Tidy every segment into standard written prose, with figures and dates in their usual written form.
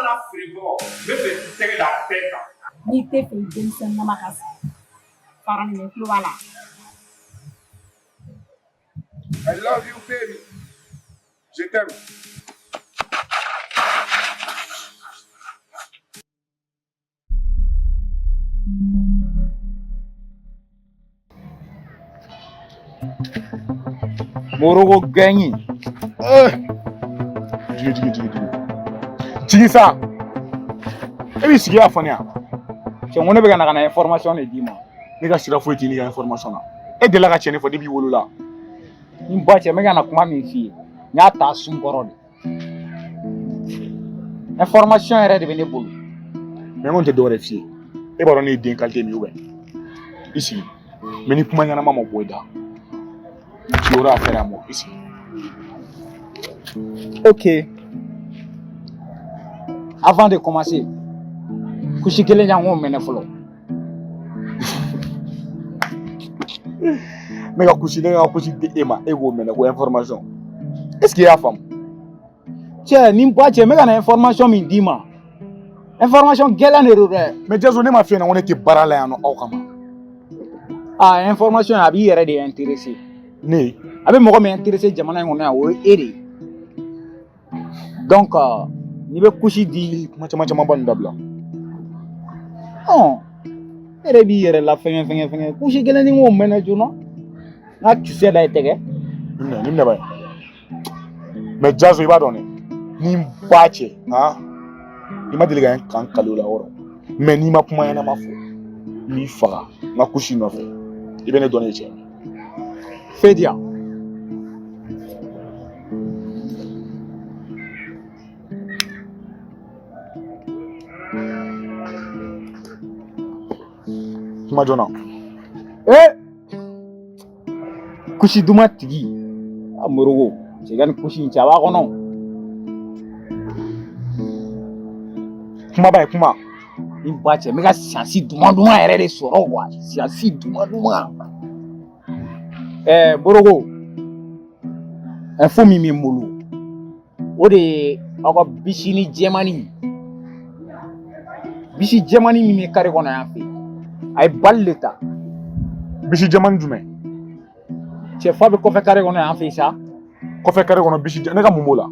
n'a feerebagaw, n bɛ fɛ k'i tɛgɛ da bɛɛ kan. N'i tɛ fɛ i denmisɛnninama ka sa, fara nin tulo b'a la. I love you baby. Je t'aime. Moroko gɛnyi. Jigin jigin jigin jigin. Jigin sa. E b'i sigi y'a fɔ ne yan. Cɛ, n ko ne bɛ ka na ka na information de d'i ma. Ne ka sira foyi t'i n'i ka information na. E delila ka cɛnni fɔ depuis i wolola. N ba cɛ, n bɛ ka na kuma min f'i ye, n y'a ta sun kɔrɔ de. Information yɛrɛ de bɛ ne bolo. Mais n kɔni tɛ dɔwɛrɛ f'i ye. E b'a dɔn ne ye den qualité min ye ou bien? I sigi. Mais ni kuma ɲɛnama ma bɔ i da, tu auras affaire à moi. I sigi. Ok. Avant de commencer, kusi kelen jan k'o mɛnɛ fɔlɔ. Ne ka kusi di e ma, e k'o minɛ ko information. Est ce que i y'a faamu? Cɛ, ni n ba cɛ, n bɛ ka na information min d'i ma, information gɛlɛn de don dɛ. Mais Jaso, ne ma f'i ɲɛna ko ne tɛ baara la yan nɔ aw kama. Ah, information a b'i yɛrɛ de intéressé. Ne A bɛ mɔgɔ min intéressé jamana in kɔnɔ yan, o ye e de ye. Donc n'i bɛ kusi di. Kuma caman caman ba nin dabila. Ɔn, e yɛrɛ b'i yɛrɛ la fɛngɛ fɛngɛ fɛngɛ. Kusi kelen ni k'o mɛnɛ joona, n ka kisɛ da i tɛgɛ. Nin minɛ, nin minɛ ba ye. Mais Jaso, i b'a dɔn dɛ, ni n ba cɛ han, i ma deli ka n kan kali o la yɔrɔ. Mais n'i ma kuma ɲɛnama fɔ, n b'i faga n ka kusi nɔfɛ. I bɛ ne dɔn ne ye cɛ. Fɛ di yan. Kuma joona. Ee, kusi duman tigi a Moroko cɛ, ka nin kusi in cɛ, a b'a kɔnɔ. Kuma ba ye kuma. Ni ba cɛ, n bɛ ka siyansi duman duman yɛrɛ de sɔrɔ quoi, siyansi duman duman. Ɛɛ Moroko, info min bɛ n bolo, o de ye aw ka bisini jɛmani, bisi jɛmani min bɛ kare kɔnɔ yan fɛ, a ye bali de ta. Bisi jɛmani jumɛn? Cɛ, fa bɛ kɔfɛ kare kɔnɔ yan fɛ sa. Kɔfɛ kare kɔnɔ bisi, ne ka mun b'o la?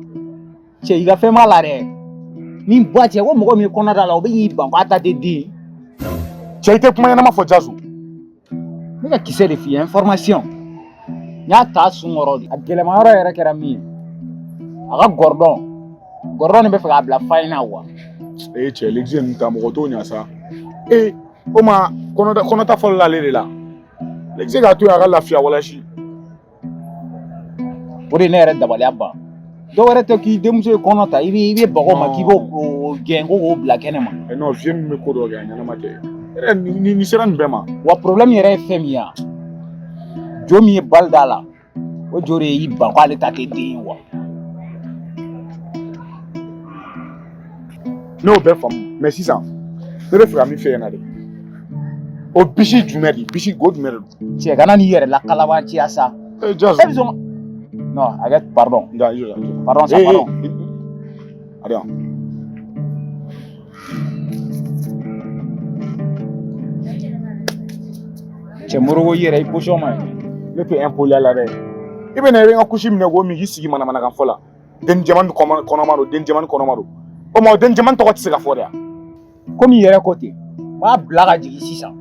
Cɛ, i ka fɛn b'a la dɛ. Ni ba cɛ, ko mɔgɔ min ye kɔnɔ da la, o bɛ k'i ban k'a ta tɛ den. Cɛ, i tɛ kuma ɲɛnama fɔ Jaso. Ne ka kisɛ de f'i ye, information, n y'a ta sun kɔrɔ de. A gɛlɛma yɔrɔ yɛrɛ kɛra min ye, a ka gɔrɔdɔn gɔrɔdɔn de bɛ fɛ k'a bila fa in na wa. Ee cɛ, l'exe ninnu ta mɔgɔ t'o ɲa sa. Ee, o ma kɔnɔta fɔlɔ la ale de la. L'exe k'a to yen a ka lafiya walasi. O de ye ne yɛrɛ dabaliya ban. Dɔw wɛrɛ tɛ k'i denmuso ye kɔnɔ ta, i bɛ bag'o ma k'i b'o o gɛn ko k'o bila kɛnɛ ma. Eh non, vieux min bɛ ko dɔ kɛ, a ɲɛnama tɛ. Yɛrɛ ni sera nin bɛɛ ma. Wa problème yɛrɛ ye fɛn min ye, jo min ye bali da la, o jo de y'i ban k'ale ta tɛ den ye wa. Ne y'o bɛɛ faamu, mais sisan ne bɛ fɛ ka min f'e ɲɛna de. O bisi jumɛn de? Bisi go jumɛn de don? Cɛ, kana n'i yɛrɛ lakalabanciya sa. Eh Jaso. E bɛ sɔn? Non, arrête, pardon. Nka i jɔ. Pardon sa, pardon. Allez. Cɛ Moroko, i yɛrɛ i position ma ɲi. Ne tɛ impoli la dɛ. I bɛ na i bɛ n ka kusi minɛ k'o min k'i sigi manamanakan fɔ la. Den jɛman kɔnɔma don, den jɛman kɔnɔma don. O ma, o den jɛman tɔgɔ tɛ se ka fɔ de yan. Komi i yɛrɛ ko ten, n b'a bila ka jigin sisan.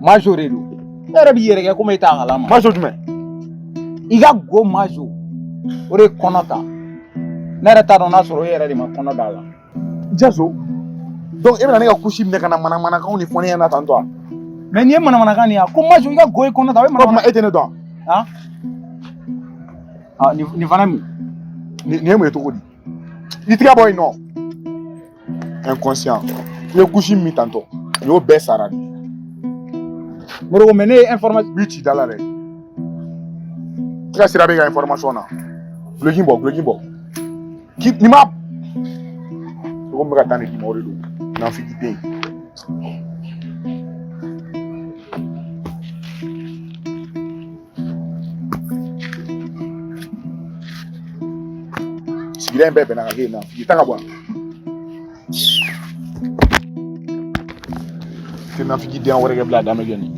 Majo de don. E yɛrɛ b'i yɛrɛ kɛ komi e t'a kalama. Majo jumɛn? I ka go majo, o de ye kɔnɔ ta. Ne yɛrɛ t'a dɔn n'a sɔrɔ e yɛrɛ de ma kɔnɔ da la. Jaso. Donc e bɛna ne ka kusi minɛ ka na manamanakanw de fɔ ne ɲɛna tantɔ wa? Mais nin ye manamanakan de ye, ko majo i ka go ye kɔnɔ ta, o ye O tuma manamana. e tɛ ne dɔn? Han? Ah, nin fana ye mun? Nin ye mun ye cogo di? I tigɛ bɔ yen nɔ. Inconscient. I ye kusi min tantɔ, nin y'o bɛɛ sara de. Moroko, mais ne ye information. N b'i ci da la dɛ. I ka sira bɛ ka information na. Guloki bɔ, guloki bɔ. K'i ni ma. Ko n bɛ ka taa nin d'i ma, o de don. Nafiki den. Sigida in bɛɛ bɛnna ka kɛ yen nafiki. Taa ka bɔ yan. Tɛ nafigi den wɛrɛ kɛ bilen, a dan bɛ kɛ nin.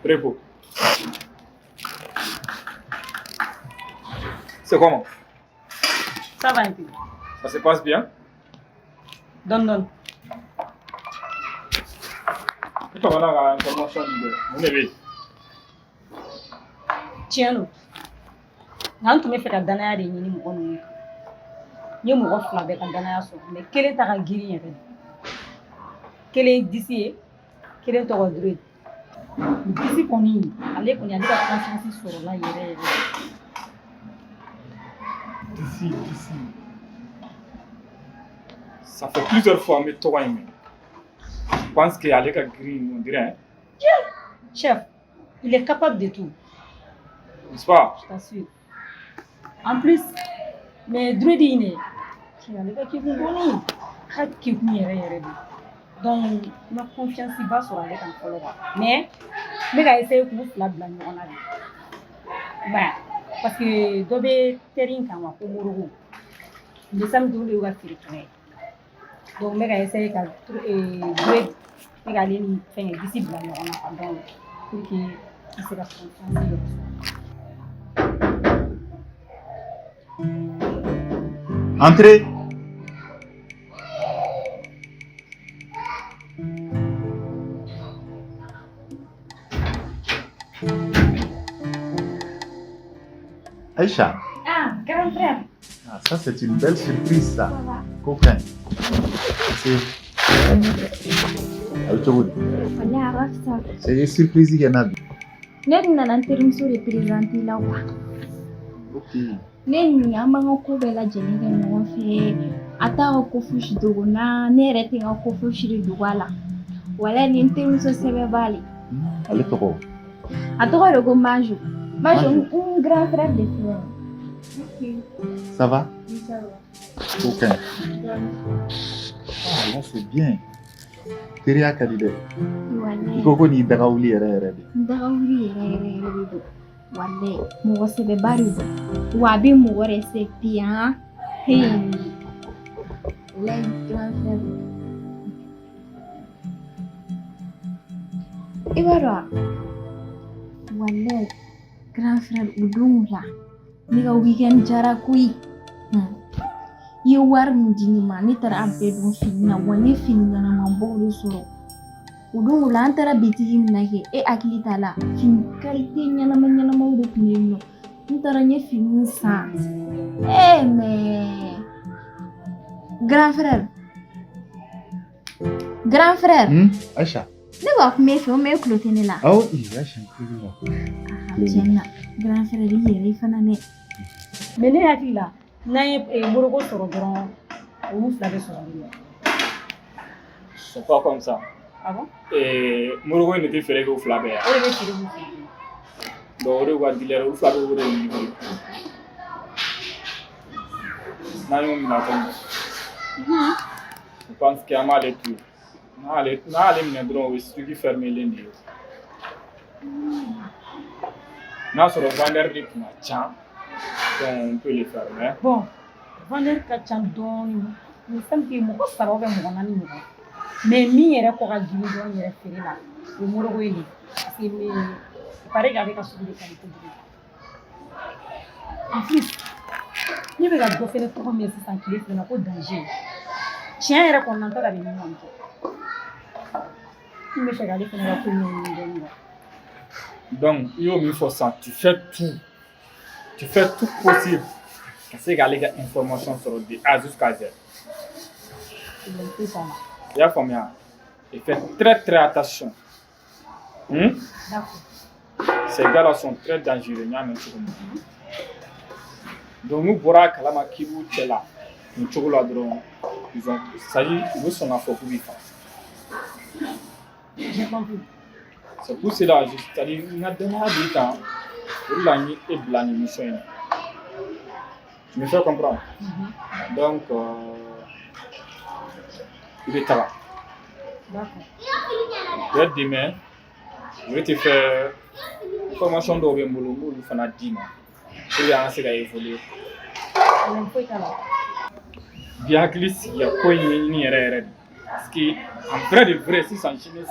Prépo. C'est comment? Ça va un peu. Ça se passe bien? Donne, donne. I tɔgɔ ka information di dɛ. Mun de bɛ yen? Tiɲɛ don. Nka n tun bɛ fɛ ka danaya de ɲini mɔgɔ ninnu kan. N ye mɔgɔ fila bɛɛ ka danaya sɔrɔ, mais kelen ta ka girin yɛrɛ de. Kelen ye disi ye, kelen tɔgɔ Dure. Disi kɔni, ale kɔni, ale ka confiance sɔrɔla yɛrɛ yɛrɛ. D'ici, d'ici. Ça fait plusieurs fois n bɛ tɔgɔ in mɛn. Je pense que ale ka girin, on dirait, hein? Chef, il est capable de tout. N'est-ce pas? Je t'assure. En plus, mais Dredi in cɛ, ale ka kekun dɔɔni. Ka kekun yɛrɛ yɛrɛ de. Donc, n ma confiance ba sɔrɔ ale kan fɔlɔ quoi. Mais n bɛ ka essayer k'u fila bila ɲɔgɔn na de. Ba, parce que dɔ bɛ teri in kan wa ko Morogo. Ndesam dun de y'u ka feerekɛla ye. Donc n bɛ ka essayer ka Dredi, n bɛ k'ale ni fɛngɛ disi bila ɲɔgɔn na quoi. Donc pour que n se ka confiance yɛrɛ sɔrɔ. Entrez. Aïcha. Ah, grand frère. Ah, ça, c'est une belle surprise, ça. Ça va. Coquin. C'est. A bɛ cogo di? Walahi a ka fisa. C'est une surprise kɛ na bi. Ne tun nana n terimuso de présenter la quoi. Ok. Ne ni an b'an ka ko bɛɛ lajɛlen kɛ ɲɔgɔn fɛ. A t'a ka ko fosi dogo n na, ne yɛrɛ tɛ n ka ko fosi de dogo a la. Walahi nin n terimuso sɛbɛba le. Ale tɔgɔ? A tɔgɔ de ko Majo. Majo, n grand frère de filɛ nin ye. Ça va? Oui, ça va. Coquin. Ah, là, c'est bien. Teriya ka di dɛ. Walahi. I ko ko nin daga wuli yɛrɛ yɛrɛ de. N daga wuli yɛrɛ yɛrɛ yɛrɛ de don. Walahi mɔgɔ sɛbɛba de don. Wa a bɛ mɔgɔ respecter han. Hey. Walahi grand frère. I b'a dɔn wa? Walahi grand frère o don la ne ka weekend jara koyi. I ye wari min di ne ma, ne taara a bɛɛ don fini na, wa n ye fini ɲɛnamabaw de sɔrɔ. O don la an taara bitigi min na kɛ, e hakili t'a la, fini qualité ɲɛnama ɲɛnamaw de tun bɛ yen nɔ. N taara n ye finiw san. Eh mais grand frère, grand frère. Aïcha. Ne b'a kuma e fɛ, o ma e tulo tɛ ne la. Awɔ, ee Aïcha, n tulo b'i la. Tiɲɛ na, grand frère i yɛrɛ i fana dɛ. Mais ne hakili la, n'an ye Morogo sɔrɔ dɔrɔn, olu fila bɛ sɔrɔ yen. C'est pas comme ça. Ah bon? Morogo in de tɛ feere kɛ u fila bɛɛ ye. O de bɛ feere k'u fila bɛɛ. Donc o de y'u ka dealer ye, olu fila bɛɛ b'o de livrer. N'an y'o minɛ comme je pense que an b'ale to yen. N'ale n'ale minɛ dɔrɔn, o ye sugu fermelen de ye. N'a sɔrɔ vendeur de tun ka ca, donc on peut le faire, mais Bon, vendeur ka ca dɔɔni. Il me semble que mɔgɔ saba ou bien mɔgɔ naani ɲɔgɔn. Mais min yɛrɛ kɔ ka girin dɔɔni yɛrɛ feere la, o ye Morogo ye de. Parce que mais, il paraît qu'ale ka sugu de ka di kojugu. En plus, ne bɛ ka dɔ fɛnɛ tɔgɔ mɛn sisan tile fila in na ko danger. Tiɲɛ yɛrɛ kɔni na, n t'a dɔn a bɛ min kɔni kɛ. N bɛ fɛ k'ale fɛnɛ ka ko ɲɛɲini dɔɔni quoi. Donc i y'o min fɔ sisan, tu fais tout. Tu fais tout possible ka se k'ale ka information sɔrɔ de A jusqu'à Z. Problème foyi t'a la. I y'a faamuya? Et fais très très attention. D'accord. Ces gars-là sont très dangereux. Donc nous bɔra kalama k'i b'u cɛ la nin cogo la dɔrɔn, ils vont, c'est-à-dire u bɛ sɔn k'a fɔ k'u b'i faga. J'ai compris. C'est pour cela, c'est-à-dire n ka danaya b'i kan, o de la n ye e bila nin mission in na. Tu me fais comprendre? Donc i bɛ taga. D'accord. Dès demain, je vais te faire formation dɔw bɛ n bolo, n b'olu fana d'i ma pour que an ka se ka évoluer. Problème foyi t'a la. Bi hakili sigi ka ko in ɲɛɲini yɛrɛ yɛrɛ de, parce que en vrai de vrai, sisan jeunesse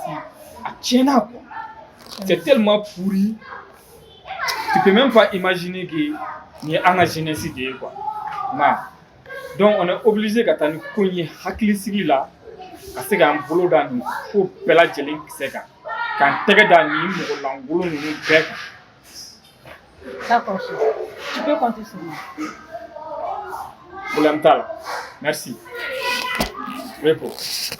a tiɲɛna quoi. C'est tellement pourri, tu peux même pas imaginer que nin ye an ka jeunesse de ye quoi. Ma donc on est obligé ka taa ni ko in ye hakili sigi la, ka se k'an bolo da nin ko bɛɛ lajɛlen kisɛ kan, k'an tɛgɛ da nin mɔgɔ lankolon ninnu bɛɛ kan. D'accord, chef. Tu peux compter sur moi. Problème t'a la. Merci. Repos.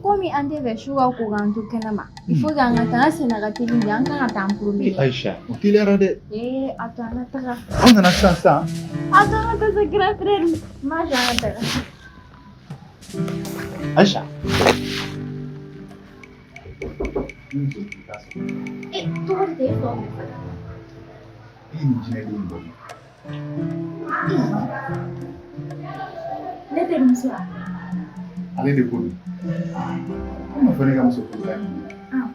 Komi an tɛ fɛ su ka ko k'an to kɛnɛma, il faut que an ka taa, an senna ka teli de, an kan ka taa an promener. Aïcha, o teliyara dɛ. Ee, a to an ka taga. An nana sisan sisan. A to an ka taa sa, grand frère. Ma jɔ an ka taga. Aïcha. Ni muso t'i ta sɔrɔ. Ee, tɔgɔ tɛ e tɔgɔ fɔ. E ye nin jinɛ den in bɔ min? Ne terimuso wa? Ale de ko don. E ma fɔ ne ka muso furu ka ɲini. Ah.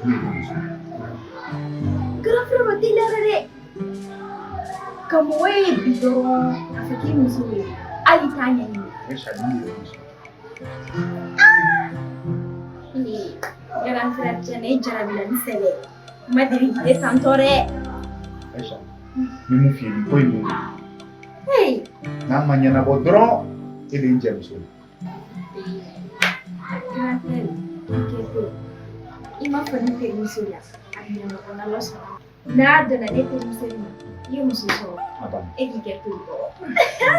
Ne ye muso. Grand frère, o teliyara dɛ. Ka mɔgɔ ye bi dɔrɔn k'a fɔ k'i muso ye, hali i t'a ɲɛɲini. Aïcha, nin de ye muso. Ee, grand frère, tiɲɛ na e jarabila ni sɛbɛ ye. N ma deli k'i ye tantɔ dɛ. Aïcha, n bɛ mun f'i ye, nin ko in b'o de. Hey. N'a ma ɲɛnabɔ dɔrɔn, e de ye n jɛmuso ye. Grand frère, i kɛ to. I m'a fɔ ne terimuso la, a bɛ ɲɛnabɔ n'Ala sɔnna. N'a donna ne terimuso in ma, i ye muso sɔrɔ, A banna. e k'i kɛ to yen dɔrɔn.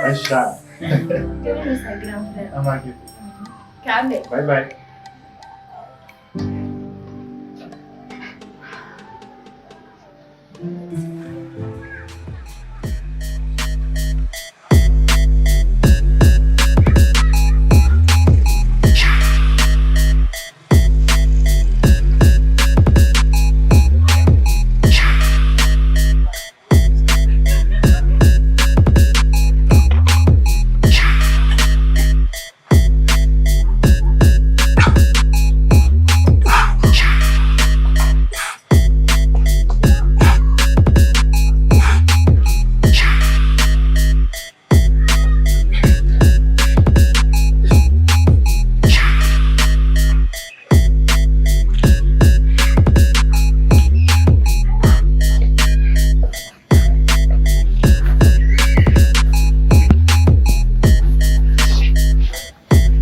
Aïcha, Kelen don sa, grand frère. an b'a kɛ ten. K'an bɛn. Bye bye.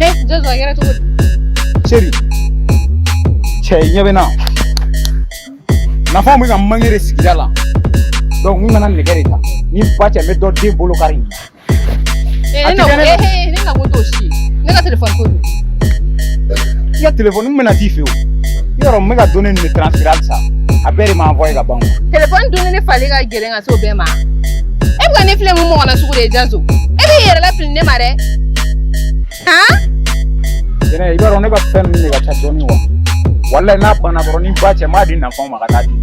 Hey, Jazo, a kɛra cogo di? Chéri, cɛ i ɲɛ bɛ n na. Nafaw bɛ ka mange de sigida la. Donc n nana nɛgɛ de ta. Ni ba cɛ n bɛ dɔ den bolo kari nin na. Eh, A ne tɛ kɛ ne na la. eh, ne na kun t'o si ye. Ne ka téléphone ko don. I ka téléphone n bɛna t'i fɛ o. I yɔrɔ n bɛ ka données ninnu de transférer halisa. A bɛɛ de ma envoyé ka ban o. Téléphone donni ne fali ka gɛlɛn ka se o bɛɛ ma. E bɛ ka ne filɛ mun mɔgɔ na sugu de ye Jazo? E b'i yɛrɛ lafili ne ma dɛ. Han? Jɛnɛ, i b'a dɔn ne ka fɛn ninnu de ka ca dɔɔni wa. Walayi n'a banna dɔrɔn ni ba cɛ n b'a di nafaw ma ka taa di.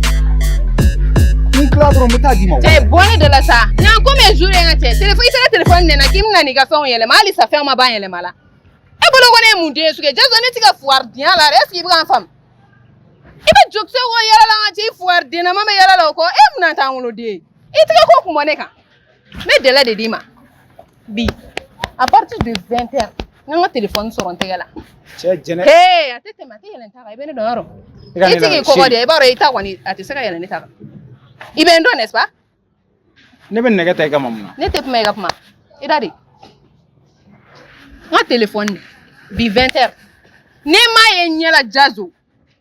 Ni n tila dɔrɔn n bɛ taa d'i ma. Cɛ bɔ ne da la sa. Ɲan combien jour ye n ka cɛ? Téléphone i taara téléphone minɛ n na k'i bɛna n'i ka fɛnw yɛlɛma halisa fɛnw ma ban yɛlɛma la. E bolo ko ne ye mun den ye sugu ye? Jazo ne ti ka fuwari diya la dɛ. Est ce que i bɛ ka n faamu? I bɛ jokisɛ kɔ yala la n ka cɛ, i fuwari den na ma bɛ yala la o kɔ, e mun na t'an woloden ye? I tɛgɛ ko kun bɔ ne kan. N bɛ délai de d'i ma. Bi, à partir de 20 heures, n ka n ka téléphone sɔrɔ n tɛgɛ la. Cɛ jɛnɛ. Hey, a tɛ tɛmɛ, a tɛ yɛlɛn n ta kan, i bɛ ne dɔn yɔrɔ. I ka I ne tɛ k'i lamɛn, kɔkɔ chérie. de, i b'a dɔn i ta kɔni a tɛ se ka yɛlɛn ne ta kan. I bɛ n dɔn, n'est-ce pas? Ne bɛ nɛgɛ ta i kama mun na? Ne tɛ kuma i ka kuma. I da de. N ka téléphone de. Bi 20 heures. N'i m'a ye n ɲɛ la Jazo,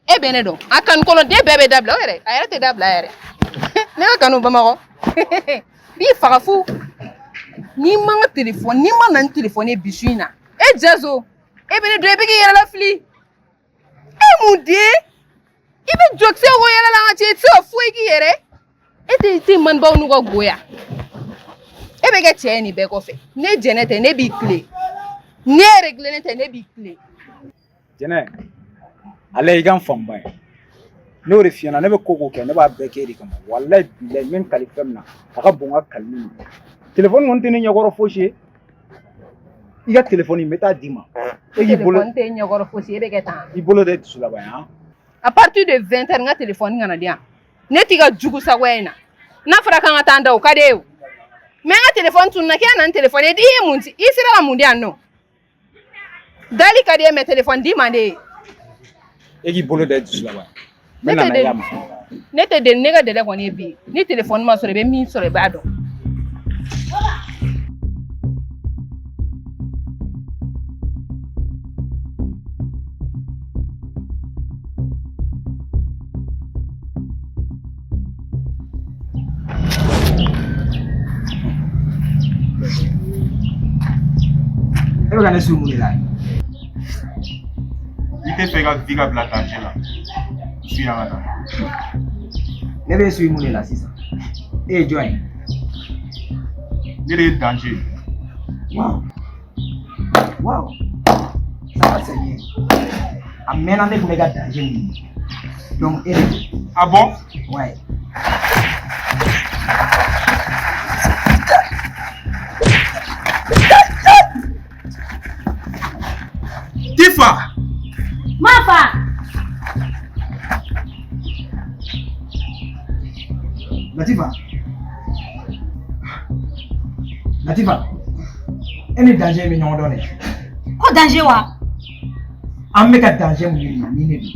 e bɛ ne dɔn. A kanu kɔnɔden bɛɛ bɛ dabila o yɛrɛ, a yɛrɛ tɛ dabila yɛrɛ. Ne ka kanu Bamakɔ. B'i faga fu. N'i ma n ka téléphone, n'i ma na ni téléphone ye bi su in na, e Jazo, e bɛ ne dɔn, e bɛ k'i yɛrɛ lafili. E mun den? I bɛ jokisɛ ko yɛlɛ la n ka cɛ, i tɛ se ka foyi k'i yɛrɛ. E tɛ i tɛ manibaw n'u ka goya. E bɛ kɛ cɛ ye nin bɛɛ kɔfɛ. Ne jɛnɛ tɛ, ne b'i tilen. Ne yɛrɛ tilennen tɛ, ne b'i tilen. Jɛnɛ, ale i ka n faamuba ye. Ne y'o de f'i ɲɛna, ne bɛ ko ko kɛ, ne b'a bɛɛ kɛ e de kama. Walayi bilayi, n bɛ n kali fɛn min na, a ka bon n ka kalili ma. Telefɔni kɔni tɛ ne ɲɛkɔrɔ fosi ye. I ka telefɔni n bɛ taa d'i ma. E k'i bolo Telefɔni tɛ ɲɛkɔrɔ fosi ye, e bɛ kɛ tan. I bolo tɛ dusu laban ye han. À partir de 20 heures, n ka telefɔni kana di yan. Ne t'i ka jugu sagoya in na. N'a fɔra k'an ka taa an da, o ka di e ye o. Mais n ka telefɔni tununna, k'e na ni telefɔni ye, i ye mun di? I sera ka mun di yan nɔ? Dali ka di e mais telefɔni di man di e ye. E k'i bolo da i dusu laban. N Ne bɛ na tɛ n'a ye deli. a ma. Ne tɛ deli, ne ka délai kɔni ye bi. Ni telefɔni ma sɔrɔ, i bɛ min sɔrɔ i b'a dɔn. E bɛ ka ne su mun de la? I tɛ fɛ i ka vie ka bila danger la. Su yan ka taa. Ne bɛ su mun de la sisan? E ye jɔn ye? Ne de ye danger ye. Wow. Wow. Ça va, c'est bien. A mɛnna ne tun bɛ ka danger ɲini. Donc e de don. Ah bon? Ouais. Tifa! Mafa! Latifa. Latifa. E ni danger bɛ ɲɔgɔn dɔn dɛ. Ko danger wa? An bɛ ka danger mun ɲini ni ne don.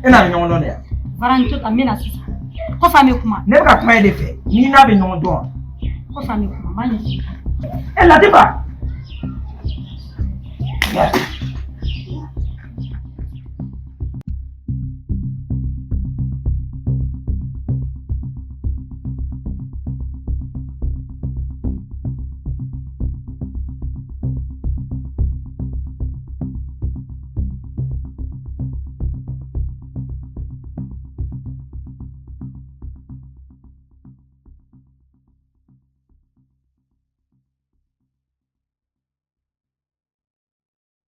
E n'a bɛ ɲɔgɔn dɔn de wa? Fara n to tan, n bɛ na sisan. Kɔfɛ an bɛ kuma. Ne bɛ ka kuma e de fɛ. N'i n'a bɛ ɲɔgɔn dɔn. Kɔfɛ an bɛ kuma, n b'a ɲɛf'i ye. E Latifa!